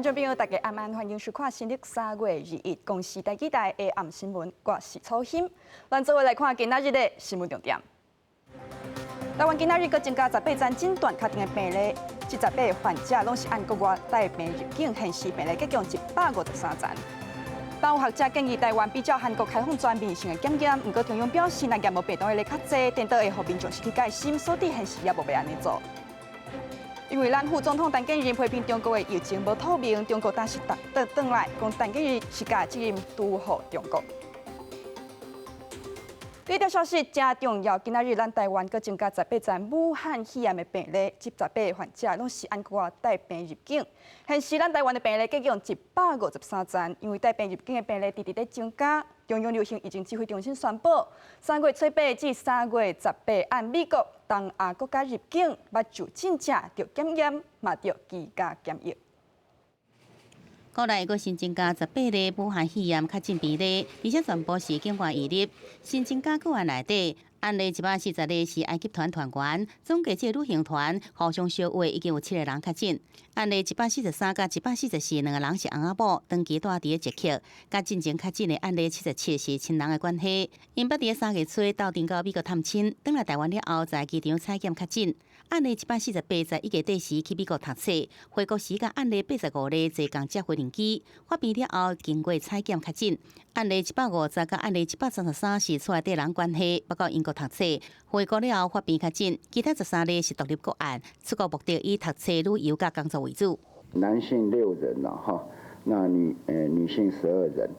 眾朋友，大家晚安，歡迎收看新曆3月21公視台語台的暗新聞，我是楚欣。咱做伙來看今仔日的新聞重點。台灣今仔日閣增加十八宗診斷確定的病例，這十八个患者攏是按國外帶病入境，顯示病例結共153宗。但有學者建議台灣比照韓國開放全面性的檢驗，毋過中央表示，若驗無病毒的例較濟，顛倒會予民眾失去戒心，所以現時猶無欲按呢做。因為咱副總統陳建仁批評中國的疫情無透明，中國當時轉轉來講陳建仁是共責任推予中國。這條消息誠重要，今仔日咱台灣閣增加十八宗武漢肺炎的病例，這十八个患者攏是按國外帶病入境，顯示咱台灣的病例結共153宗。因為帶病入境的病例直直咧增加，中央流行疫情指揮中心宣布，3月初八至3月18按美國、東亞國家入境，捌就診者著檢驗，嘛著居家檢疫。國內閣新增加十八例武漢肺炎確診病例，而且全部是境外移入。新增加個案內底，案例140例是埃及團團員，總計這個旅行團互相相話已經有七個人確診。案例143佮144兩個人是翁仔某，長期住佇咧捷克，佮進前確診的案例77是親人的關係。𪜶捌佇咧3月初鬥陣到美國探親，轉來台灣了後，在機場採檢確診。案例148在1月底時去美國讀冊，回國時佮案例85例坐仝隻飛行機，發病了後經過採檢確診。案例150佮案例133是厝內底人關係，捌到英國讀冊，回國了後發病確診。其他13例是獨立個案，出國目的以讀冊、旅遊佮工作為主。男性六人啦，哈，那女性12人。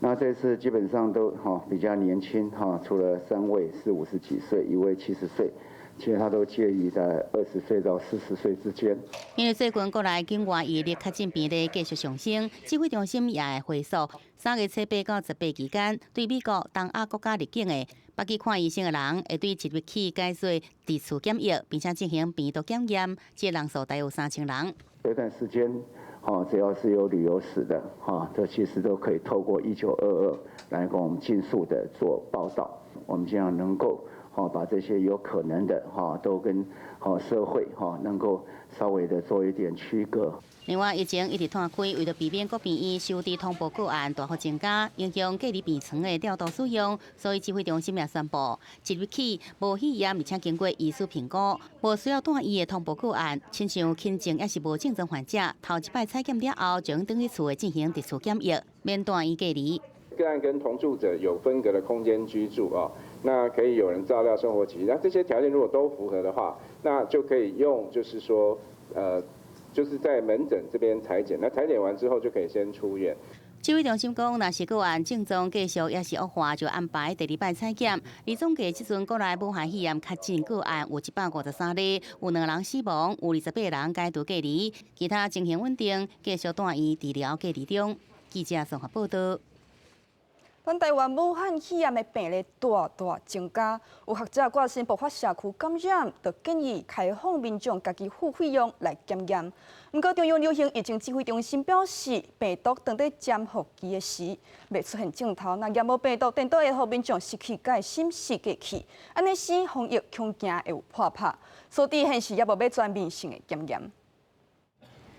那這次基本上都哈比較年輕哈，除了三位是50幾歲，一位70歲。其實他都介於在20歲到40歲之間。因為最近國內境外移入確診病例繼續上升，指揮中心也會回溯3月初八到18期間，對美國、東亞國家入境的，捌去看醫生的人，會對一日起改做佇厝檢疫，並且進行病毒檢驗，這人數大約有3000人。這段時間，哈，只要是有旅遊史的，哈，這其實都可以透過1922來跟我們盡速的做報道，我們盡量能夠。好，把這些有可能的哈，都跟好社會哈，能夠稍微的做一點區隔。另外，疫情一直拖開，為著避免各病院收治通報個案大幅增加，影響隔離病床的調度使用，所以指揮中心也宣布，即日起無肺炎而且經過醫師評估，無需要住院的通報個案，親像輕症抑是無症狀患者，頭一擺採檢了後，將轉去厝內進行佇厝檢疫，免住院隔離。個案跟同住者有分隔的空間居住啊。那可以有人照料生活起居，那這些條件如果都符合的話，那就可以用，就是說，就是在門診這邊採檢，那採檢完之後就可以先出院。指揮中心講，若是個案症狀繼續抑是惡化，就安排第二擺採檢。而總計這陣國內武漢肺炎確診個案有153例，有兩人死亡，有28人解除隔離，其他情形穩定，繼續住院治療隔離中。記者綜合報道。咱台灣武漢肺炎的病例大大增加，有學者掛心爆發社區感染，就建議開放民眾家己付費用來檢驗。毋過中央流行疫情指揮中心表示，病毒當佇潛伏期的時，袂出現症頭，若驗無病毒，顛倒會予民眾失去戒心，四界去，按呢使防疫恐驚會有破拍，所以現時猶無欲全面性的檢驗。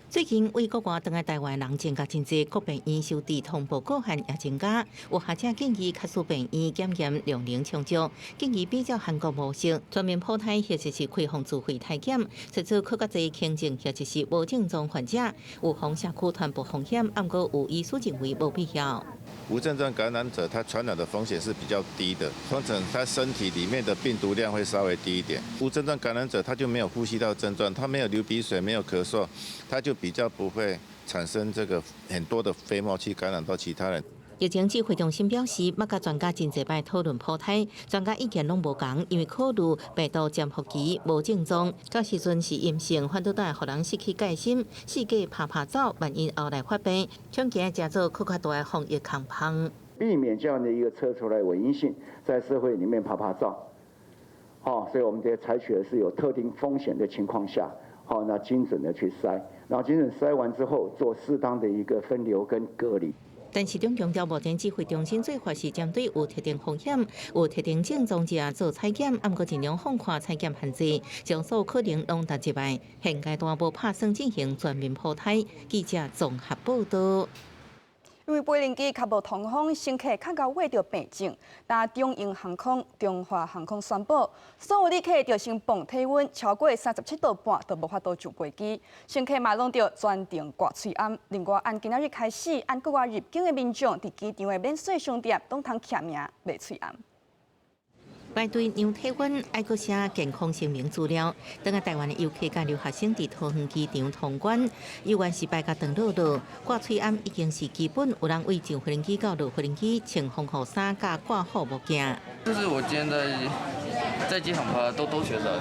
最近對國外轉來台灣人增加真濟，各病院收治通報個案也增加。有學者建議，假使病院檢驗量能充足，建議比照韓國模式，全面普篩或者是開放自費篩檢，設做閣較濟輕症或者是無症狀患者，預防社區傳播風險。毋過有醫師認為無必要。無症狀感染者，他傳染的風險是比較低的，通常他身體裡面的病毒量會稍微低一點。無症狀感染者，他就沒有呼吸道症狀，他沒有流鼻水，沒有咳嗽，他就比較不會產生這個很多的飛沫去感染到其他人。疫情指揮中心表示，捌佮專家真濟擺討論普篩，專家意見攏無仝，因為考慮病毒潛伏期無症狀，到時陣是陰性，反倒會予人失去戒心，四界趴趴走，萬一後來發病，恐驚成做閣較大的防疫空縫。避免這樣的一個測出來偽陰性，在社會裡面趴趴走。好，所以我們這採取的是有特定風險的情況下，好，那精準的去篩，然後精準篩完之後，做適當的一個分流跟隔離。陳時中強調，目前指揮中心做法是針對有特定風險、有特定症狀者做採檢，毋過盡量放寬採檢限制，將所有可能攏納入來。現階段無拍算進行全面普篩。記者綜合報道。因為飛行機較無通風，乘客較𠢕患著病症。但長榮航空、中華航空宣布，所有旅客著先磅體溫超過37.5度，就無法度上飛機。乘客嘛攏著全程掛喙罨。另外，按今仔日開始，按國外入境的民眾，佇機場的免稅商店攏通簽名賣喙罨。排隊量體溫，愛閣寫健康聲明資料。轉來台灣的遊客佮留學生佇桃園機場通關，猶原是排甲長落落，掛喙罨已經是基本。有人為上飛機到落飛機穿防護衫佮掛護目鏡。這是我今天在機場拍都都學生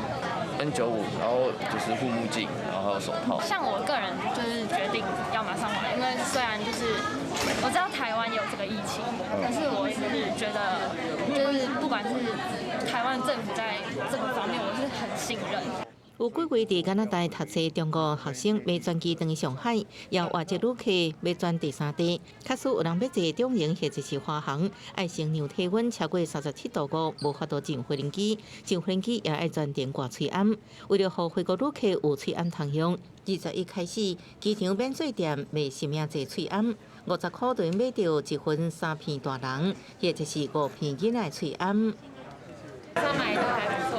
N95，然後就是護目鏡，然後還有手套。像我個人就是決定要馬上來，因為雖然就是我知道台灣有這個疫情，但是我是覺得就是不管是台灣政府在這個方面，我是很信任。有幾位佇加拿大讀冊中國學生欲轉機轉去上海，也有外籍旅客欲轉第三地。假使有人欲坐長榮或者是華航，愛先量體溫超過37.5度，無法度上飛機。上飛機也愛全程掛喙罨。為著予回國旅客有喙罨通用，21開始，機場免稅店賣實名制喙罨，50箍就買著一份三片大人，或者是五片囡仔喙罨。上買都還不錯，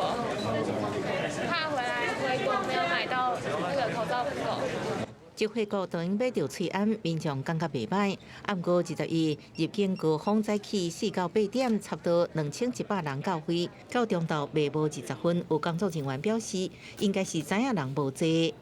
怕回來回國沒有買到那個口罩不夠。一回國就用買著喙罨，民眾感覺袂䆀。毋過21入境高峰早起4到8點，差不多2100人到位，到中晝賣無20份。有工作人員表示，應該是知影人無濟。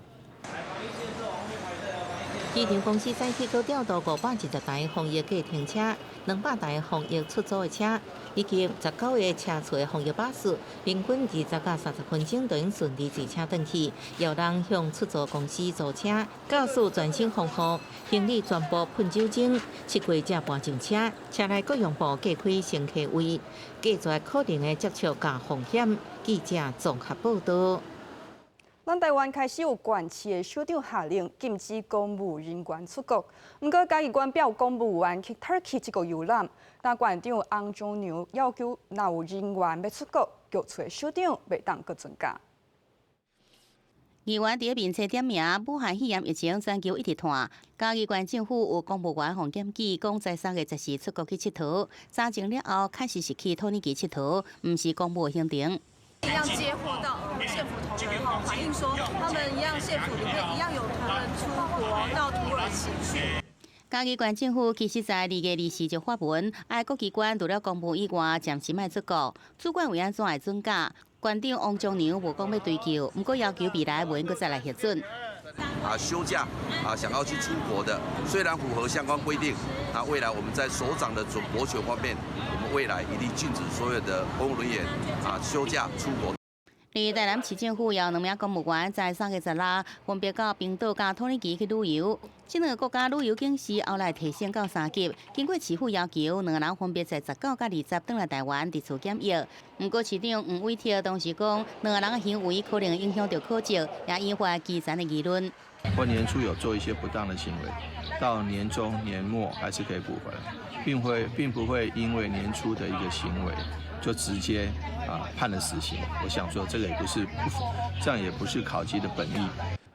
機場公司早起閣調度520台防疫計程車、200台防疫出租的車，以及19個車次的防疫巴士，平均20到30分鐘就能順利坐車轉去。有人向出租公司租車，駕駛全身防護，行李全部噴酒精，七過才搬上車。車內閣用布隔開乘客位，隔絕可能的接觸佮風險。記者綜合報道。咱台灣開始有縣市的首長下令禁止公務人員出國。毋過嘉義縣有公務員去土耳其這國遊覽，但縣長翁章梁要求，若有人員欲出國，局處的首長袂當閣准假。議員佇咧面冊點名，武漢肺炎疫情全球一直傳。嘉義縣政府有公務員予檢舉，講在3月14出國去𨑨迌，查證了後確實是去土耳其𨑨迌，毋是公務行程。一樣接獲到縣府同仁哈反映說，他們一樣縣府裡面一樣有同仁出國到土耳其去。嘉義縣政府其實在2月24就發文，愛各機關除了公務以外，暫時莫出國。主管為按怎會准假？縣長王章梁無講欲追究，毋過要求未來袂閣再來核准。啊，休假啊，想要去出國的，雖然符合相關規定，那未來我們在首長的准駁權方面，我們未來一定禁止所有的公務人員啊休假出國。佇台南市政府有兩名公務員在3月16分別到冰島佮土耳其去旅遊。這兩個國家旅遊警示後來提升到3級。經過市府要求，兩個人分別在19佮20轉來台灣佇厝檢疫。毋過市長黃偉哲當時講，兩個人的行為可能影響著考績，也引發基層的議論。或年初有做一些不當的行為，到年終年末還是可以補回來，並不會因為年初的一個行為就直接啊判了死刑。我想說，這個也不是，這樣也不是考績的本意。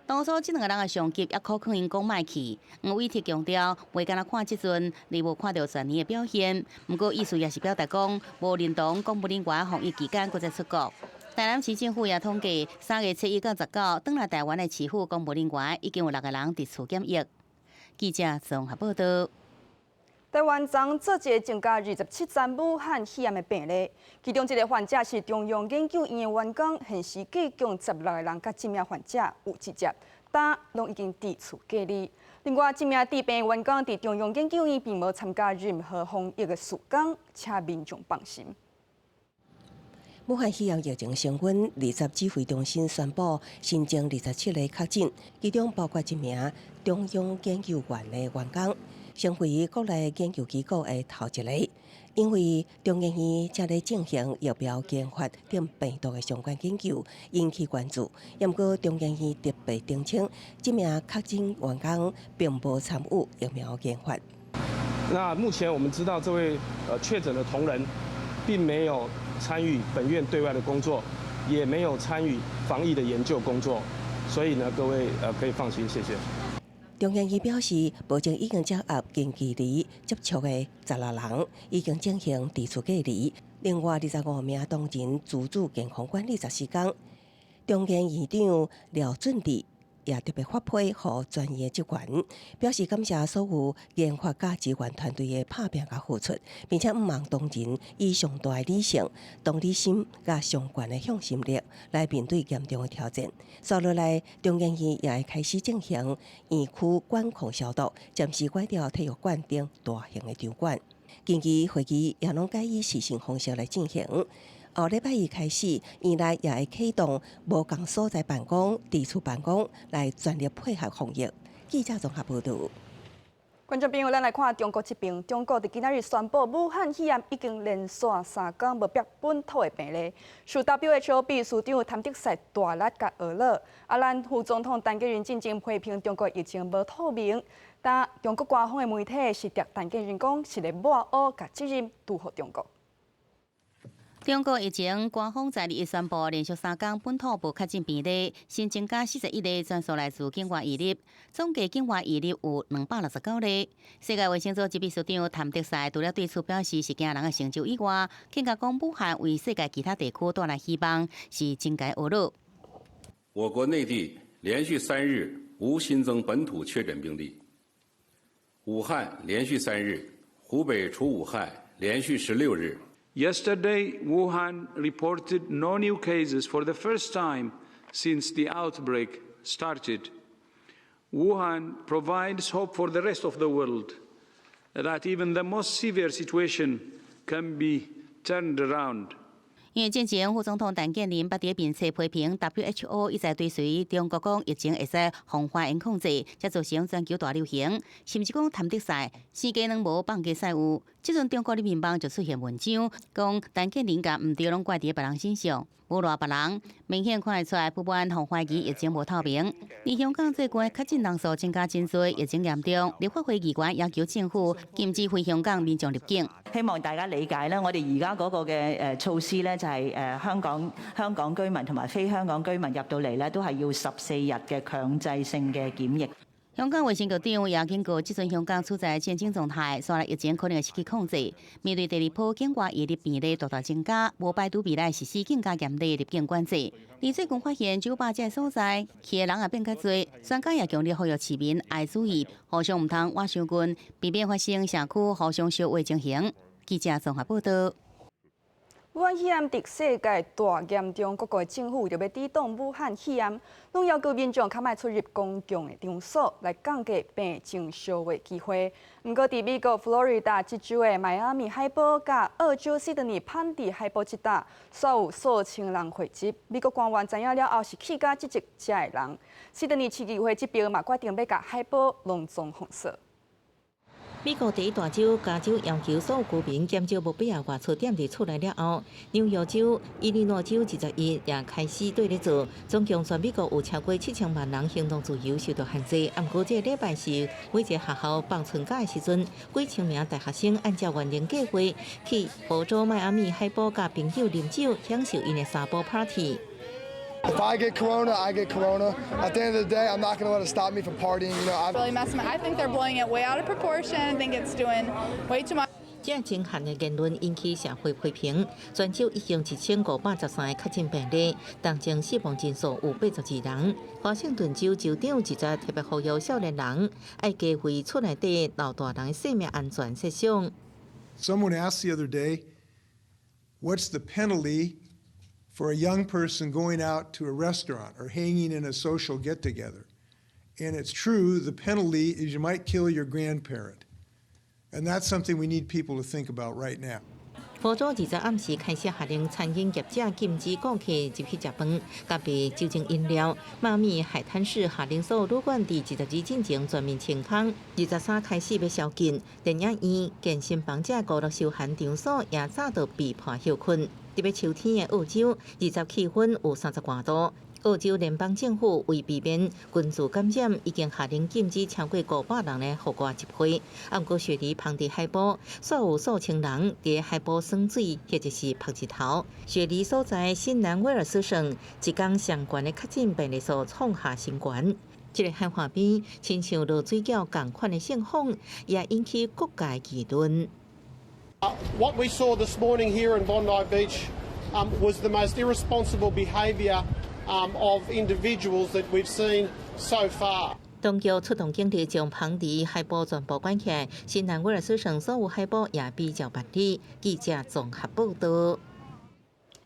當初這兩個人的上級也可勸𪜶講莫去，黃偉哲強調，袂干焦看這陣，你無看著全年的表現。毋過意思也是表達講，無認同公務人員防疫期間閣再出國。台南市政府也統計，3月7日到19，轉來台灣的市府公務人員已經有六個人佇厝檢疫。記者綜合報道。台灣昨做一个增加27例武漢肺炎的病例，其中一个患者是中央研究院的員工，現時計共16個人佮這名患者有接觸，但攏已經佇厝隔離。另外，這名治病的員工佇中央研究院並無參加任何防疫的事工，請民眾放心。武漢肺炎疫情升溫，二十指揮中心宣布新增27例確診，其中包括一名中央研究院的員工，成為國內研究機構的頭一个。因為中研院正咧進行疫苗研發等病毒的相關研究，引起關注。毋過中研院特別澄清，這名確診員工並無參與疫苗研發。那目前我們知道這位確診的同仁，並沒有參與本院對外的工作，也沒有參與防疫的研究工作，所以呢，各位可以放心，謝謝。中研院表示，目前已經掌握近距離接觸的16人，已經進行自主隔離。另外25名同仁自主健康管理14天。中研院長廖俊智也特別發批予專業職員，表示感謝所有研發佮支援團隊的拍拚佮付出，並且向望同仁以上大的理性、同理心佮上懸的向心力來面對嚴重的挑戰。紲落來，中研院也會開始進行院區管控消毒，暫時關掉體育館等大型的場館。近期會議也攏改以視訊方式來進行。後禮拜一開始，院內也會啟動無仝所在辦公、佇厝辦公，來全力配合防疫。記者綜合報導。觀眾朋友，咱來看中國這邊。中國佇今仔日宣布，武漢肺炎已經連續3天無本土的病例。受 WHO 秘書長譚德塞大力共呵咾。啊，咱副總統陳建仁進前批評中國疫情無透明，但中國官方的媒體是指陳建仁講是咧抹烏，共責任推予中國。中國疫情官方在21宣布，連續3天本土無確診病例，新增加41例，全數來自境外移入，總計境外移入有269例。世界衛生組織秘書長譚德塞除了對此表示是驚人的成就以外，更加講武漢為世界其他地區帶來希望，是真該呵咾。我國內地連續3日無新增本土確診病例，武漢連續3日，湖北除武漢連續16日。 Yesterday, Wuhan reported no new cases for the first time since the outbreak started. Wuhan provides hope for the rest of the world that even the most severe situation can be turned around. 因為進前副總統陳建仁捌佇面冊批評 WHO 一再追隨中國講疫情會使防範和控制，才造成全球大流行，甚至講譚德塞生雞卵無放雞屎有。這陣中國人民網就出現文章，講陳建仁共毋對攏怪佇別人身上，無賴別人，明顯看會出來不滿予懷疑疫情無透明。而香港最近確診人數增加真濟，疫情嚴重，立法會議員要求政府禁止非香港民眾入境。希望大家理解啦，我哋而家嗰個嘅措施咧，就係香港居民同埋非香港居民入到嚟咧，都係要14日嘅強制性嘅檢疫。香港衛生局長也警告，這陣香港處在戰爭狀態，紲來疫情可能會失去控制。面對第二波境外移入病例大大增加，無排除未來實施更加嚴厲的入境管制。而最近發現酒吧這个所在去的人也變較濟，專家也強烈呼籲市民愛注意，互相毋通倚傷近，避免發生社區互相相話情形。記者綜合報道。武漢肺炎佇世界大嚴重，各國政府就欲抵擋武漢肺炎，攏要求民眾較莫出入公共的場所，來降低病情相話機會。毋過，佇美國佛羅里達這州的邁阿密海堡，佮澳洲悉尼潘迪海堡這搭，煞有數千人匯集。美國官員知影了後，是氣甲質責遮的人。悉尼市議會這邊嘛決定欲共海堡隆重封鎖。美國第一大州加州要求所有居民減少無必要外出，踮佇厝內了後，紐約州、伊利諾州21也開始綴咧做。總共全美國有超過7000萬人行動自由受到限制。毋過這个禮拜四每一個學校放春假的時陣，幾千名大學生按照原定計劃去佛州邁阿密海堡佮朋友啉酒，享受𪜶的沙埔 party。 If I get corona, I get corona. At the end of the day, I'm not going to let it stop me from partying. I'm really messing. I think they're blowing it way out of proportion. I think it's doing way too much. 這兇悍的言論引起社會批評。全州已經1513個確診病例，當中死亡人數有82人。華盛頓州州長直接特別呼籲少年人愛加為厝內底老大人的性命安全設想。 Someone asked the other day, "What's the penalty for a young person going out to a restaurant or hanging in a social get together?" And it's true, the penalty is you might kill your grandparent. And that's something we need people to think about right now. 佛州20暗時開始下令餐飲業者禁止顧客入去食飯，佮賣酒精飲料。邁阿密海灘市下令所有旅館佇22進前全面清空，23開始欲宵禁。電影院、健身房這娛樂休閒場所也早就被迫歇睏。特別秋天的澳洲，20氣溫有30外度。澳洲聯邦政府為避免群聚感染，已經下令禁止超過500人的戶外集會。啊，毋過雪梨旁佇海埔，煞有數千人佇海埔耍水或者是曝日頭。雪梨所在新南威爾斯省一工上懸的確診病例數創下新高。這个海岸邊親像落水餃仝款的盛況，也引起各界議論。 What we saw this morning here in Bondi Beach was the most irresponsible behaviour of individuals that we've seen so far. 當局出動警力將旁佇海埔全部關起來，新南威爾斯省所有海埔也比照辦理。記者綜合報道。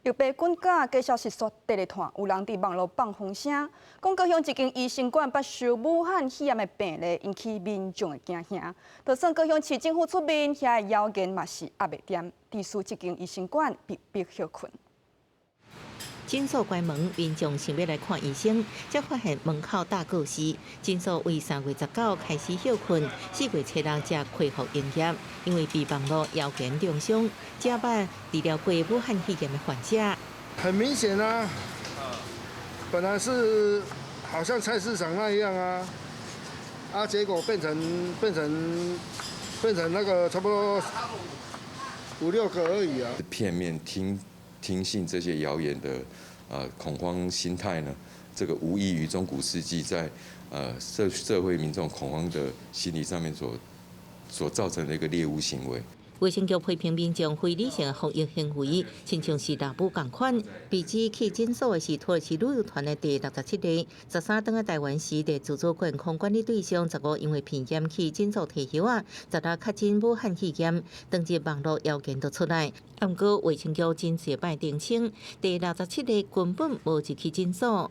又被軍假假消息煞綴咧湠，有人佇網路放風聲，講高雄一間醫生館捌收武漢肺炎的病例，引起民眾的驚嚇。就算高雄市政府出面，遐个謠言嘛是壓袂恬，致使這間醫生館被迫歇困。診所關門，民眾想欲來看醫生，才發現門口貼告示。診所為3月19開始歇困，4月初6才恢復營業。因為被網路謠言中傷，這擺治療過武漢肺炎的患者。很明顯啊，本來是好像菜市場那樣啊，啊，結果變成那個差不多五六個而已啊。片面聽信這些謠言的恐慌心態呢，這個無異於中古世紀在社會民眾恐慌的心理上面所造成的一個獵巫行為。衛生局批評民眾非理性的防疫行為，親像是老母仝款。被指去診所的是土耳其旅遊團的第67例，13轉來台灣時佇自主健康管理對象，15因為鼻炎去診所提藥仔，16確診武漢肺炎，當日網路謠言就出來。毋過衛生局真濟擺澄清，第67例根本無入去診所。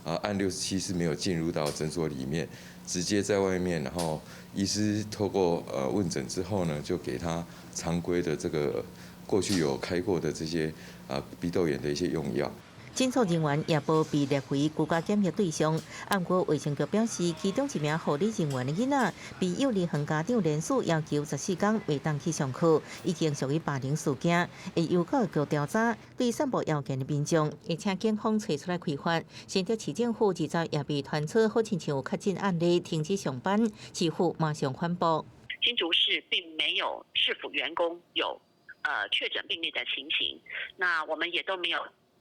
啊，案67是沒有進入到診所裡面，直接在外面，然後醫師透過問診之後呢，就給他常規的這個過去有開過的這些啊鼻竇炎的一些用藥。診所人員也無被列為居家檢疫對象。毋過衛生局表示，其中一名護理人員的囡仔被幼兒園家長連署要求14工袂當去上課，已經屬於霸凌事件，會由教育局調查。對散布謠言的民眾，會請警方揣出來開罰。新竹市政府20也被傳出好親像有確診案例，停止上班，市府馬上反駁。新竹市並沒有市府員工有確診病例的情形，那我們也都沒有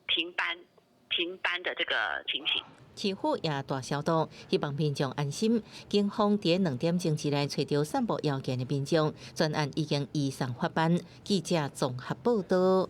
停班的這個情形。市府也大消毒，希望民眾安心。警方佇2點鐘之內揣著散布謠言的民眾，全案已經移送法辦。記者綜合報道。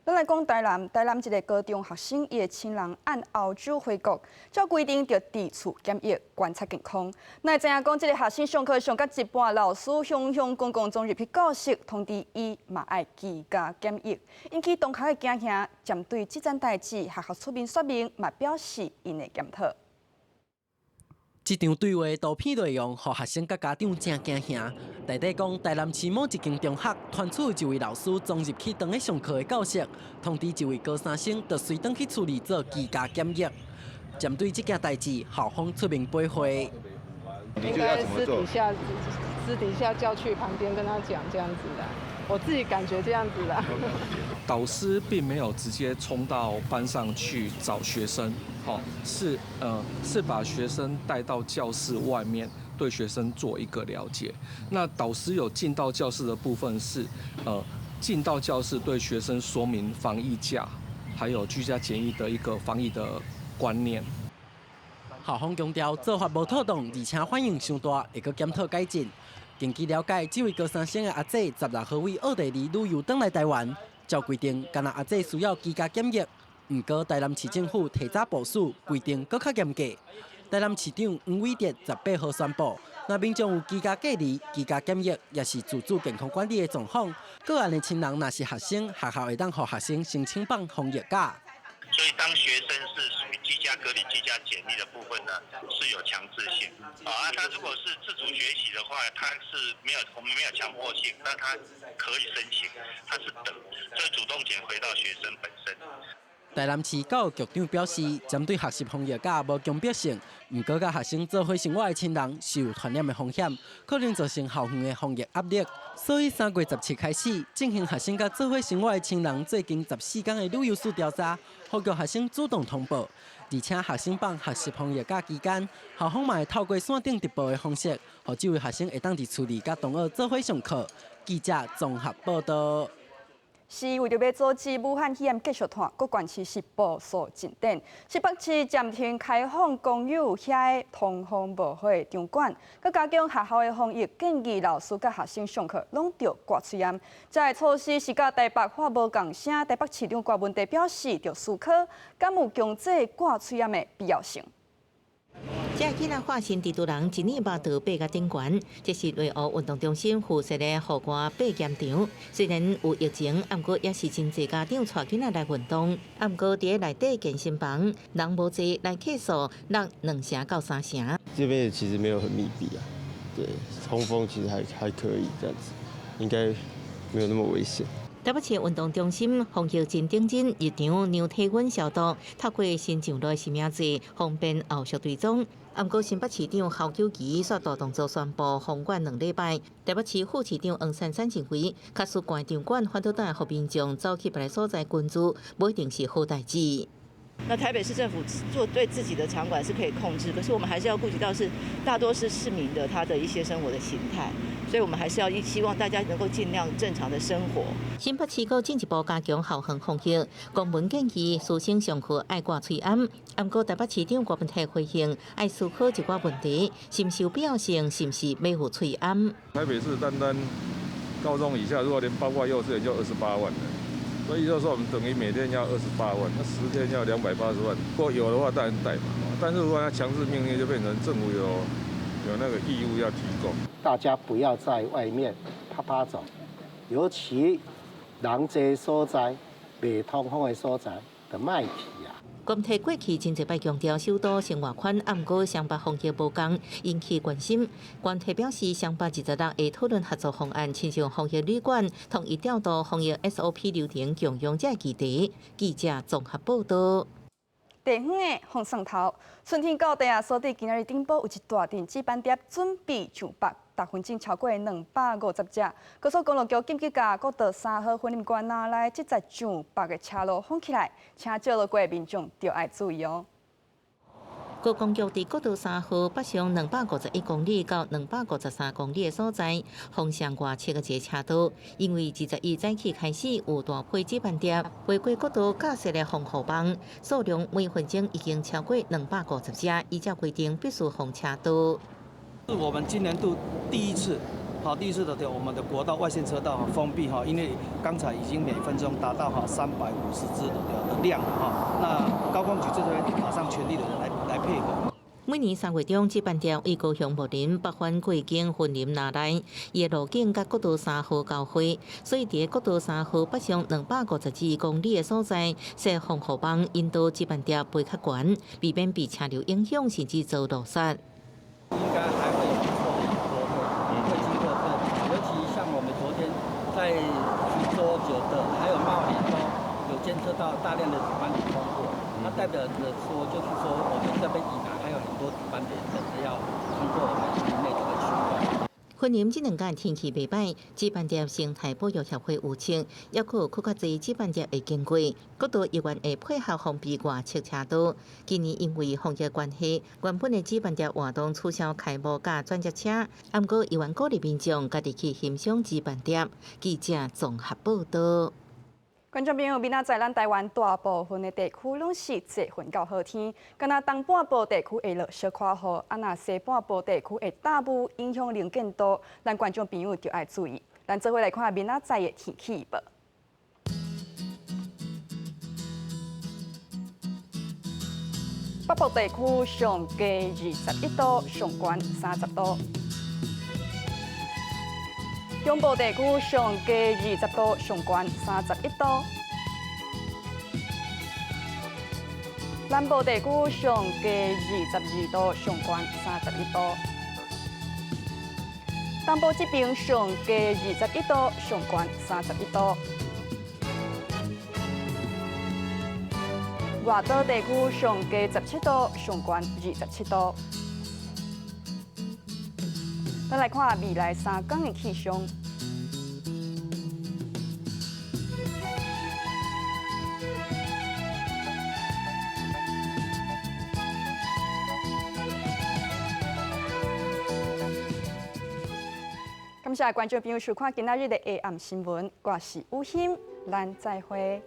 咱來講台南，台南一个高中學生，伊的親人按歐洲回國，照規定著佇厝檢疫觀察健康。哪會知影講，這个學生上課上到一半，老師雄雄公公衝入去教室，通知伊嘛愛居家檢疫，引起同學的驚嚇。針對這件代誌，學校出面說明，嘛表示𪜶會檢討。這場對話圖片內容，予學生佮家長誠驚嚇。內底講，台南市某一間中學傳出一位老師衝入去當咧上課的教室，通知一位高三生著隨轉去厝裡做居家檢疫。針對這件代誌，校方出面駁回。應該私底下叫去旁邊跟他講這樣子的，我自己感覺這樣子的。導師並沒有直接衝到班上去找學生，好，是把學生帶到教室外面，對學生做一個了解。那導師有進到教室的部分是，進到教室對學生說明防疫假，還有居家檢疫的一個防疫的觀念。校方強調做法無妥當，而且反應傷大，會閣檢討改進。根據了解，這位高三生的阿姊16號為奧地利旅遊轉來台灣，照規定，干焦阿姊需要居家檢疫。毋過台南市政府提早部署，規定閣較嚴格。台南市長黃偉哲18號宣布，若民眾有居家隔離、居家檢疫，抑是自主健康管理的狀況，個案的親人若是學生，學校會當予學生申請放防疫假。所以，當學生是屬於居家隔離、居家檢疫的部分呢，是有強制性。啊，他如果是自主學習的話，他是沒有，我們沒有強迫性，那他可以申請，他是等，所以主動權回到學生本身。台南市教育局長表示，針對學習防疫佮無強迫性，毋過佮學生做伙生活的親人是有傳染的風險，可能造成校園的防疫壓力，所以3月17開始進行學生佮做伙生活的親人最近14天的旅遊史調查，呼籲學生主動通報。而且學生放學習防疫假期間，校方嘛會透過線頂直播的方式，予這位學生會當佇厝裡佮同學做伙上課。記者綜合報道。是為著欲阻止武漢肺炎繼續傳，各縣市是步數進展。新北市暫停開放公有遐个通風無好的場館，閣加強學校的防疫，建議老師佮學生上課攏著掛喙罨。這个措施是佮台北話無仝聲，台北市長郭文哲表示，著思考敢有強制掛喙罨的必要性。這囡仔化身蜘蛛人，一年肉就爬甲頂懸。這是內湖運動中心附設的戶外爬岩場。雖然有疫情，毋過也是真濟家長帶囡仔來運動。毋過佇內底健身房，人無濟，來客數落2成到3成。這邊其實沒有很密閉啊，對，通風其實還可以，這樣子應該沒有那麼危險。台北市運動中心防疫真認真，入場量體溫消毒，透過新上路實名制，方便後續追蹤。毋過新北市長侯友宜煞大動作宣布封館2禮拜。台北市副市長黃珊珊認為，假使關場館反倒轉予民眾走去別个所在群聚，無一定是好代誌。那台北市政府做對自己的場館是可以控制，可是我們還是要顧及到是大多是市民的他的一些生活的形態，所以我們還是要希望大家能夠盡量正常的生活。新北市閣進一步加強校園防疫，公文建議師生上課愛掛喙罨。毋過台北市長郭文泰回應，愛思考一寡問題，是毋是有必要性，是毋是欲有喙罨？台北市單單高中以下，如果連包括幼稚園就28萬了。所以就是說，我們等於每天要28萬，那10天要280萬。如果有的話，當然戴嘛。但是如果要強制命令，就變成政府有那個義務要提供。大家不要在外面趴趴走，尤其人濟所在、袂通風的所在，就莫去啊。國提過去真濟擺強調首都生活圈，毋過雙北防疫無仝，引起關心。關提表示，雙北26會討論合作方案，親像防疫旅館統一調度防疫 SOP 流程，共用這個議題。記者綜合報道。地方的風送頭，春天到底啊，所以今仔日頂晡有一大陣紫斑蝶準備上北，逐分鐘超過250隻。高速公路局緊急共國道3號雲林縣內來這節上北的車路封起來，請借路過的民眾著愛注意哦。高公局佇國道3號北上251公里到253公里的所在，封上外側的一個車道，因為21早起開始有大批紫斑蝶飛過國道架設的防護網，數量每分鐘已經超過250隻，依照規定必須封車道。是我們今年度第一次，好，第一次的對我們的國道外線車道封閉哈，因為剛才已經每分鐘達到350隻的量哈，那高公局這邊馬上全力的來配合。每年3月中，紫斑蝶為高雄木林北返過境雲林那內，伊的路徑佮國道3號交匯，所以佇國道3號北上252公里的所在設防護網，引導紫斑蝶飛較懸，避免被車流影響，甚至遭路殺。應該還會有不錯的波會經過這，尤其像我們昨天在衢州、九德還有茂林都有監測到大量的紫斑蝶通過，那代表着說，就是說我們這邊以南還有很多紫斑蝶等着要通過我們林內這個區塊。雲林這兩天天氣袂䆀，紫斑蝶生態保育協會預測，猶閣有閣較濟紫斑蝶會經過，國道議員會配合封閉外側車道。今年因為防疫關係，原本的紫斑蝶活動取消開幕佮轉接車，毋過議員鼓勵民眾家己去欣賞紫斑蝶。記者綜合報道。觀眾朋友，明仔載咱台灣大部分的地區攏是濟雲到好天，敢若東半部地區會落小可雨，啊若西半部地區會大霧，影響能見度，咱觀眾朋友就愛注意。咱做伙來看明仔載的天氣預報。北部地區上低21度，上懸30度；中部地區上低20度，上懸31度；南部地區上低22度，上懸31度；東部這邊上低21度，上懸31度。外岛地区上低17度，上悬27度。咱来看未來3天的氣象。感謝觀眾朋友收看今仔日的下暗新聞，我是雨欣，咱再會。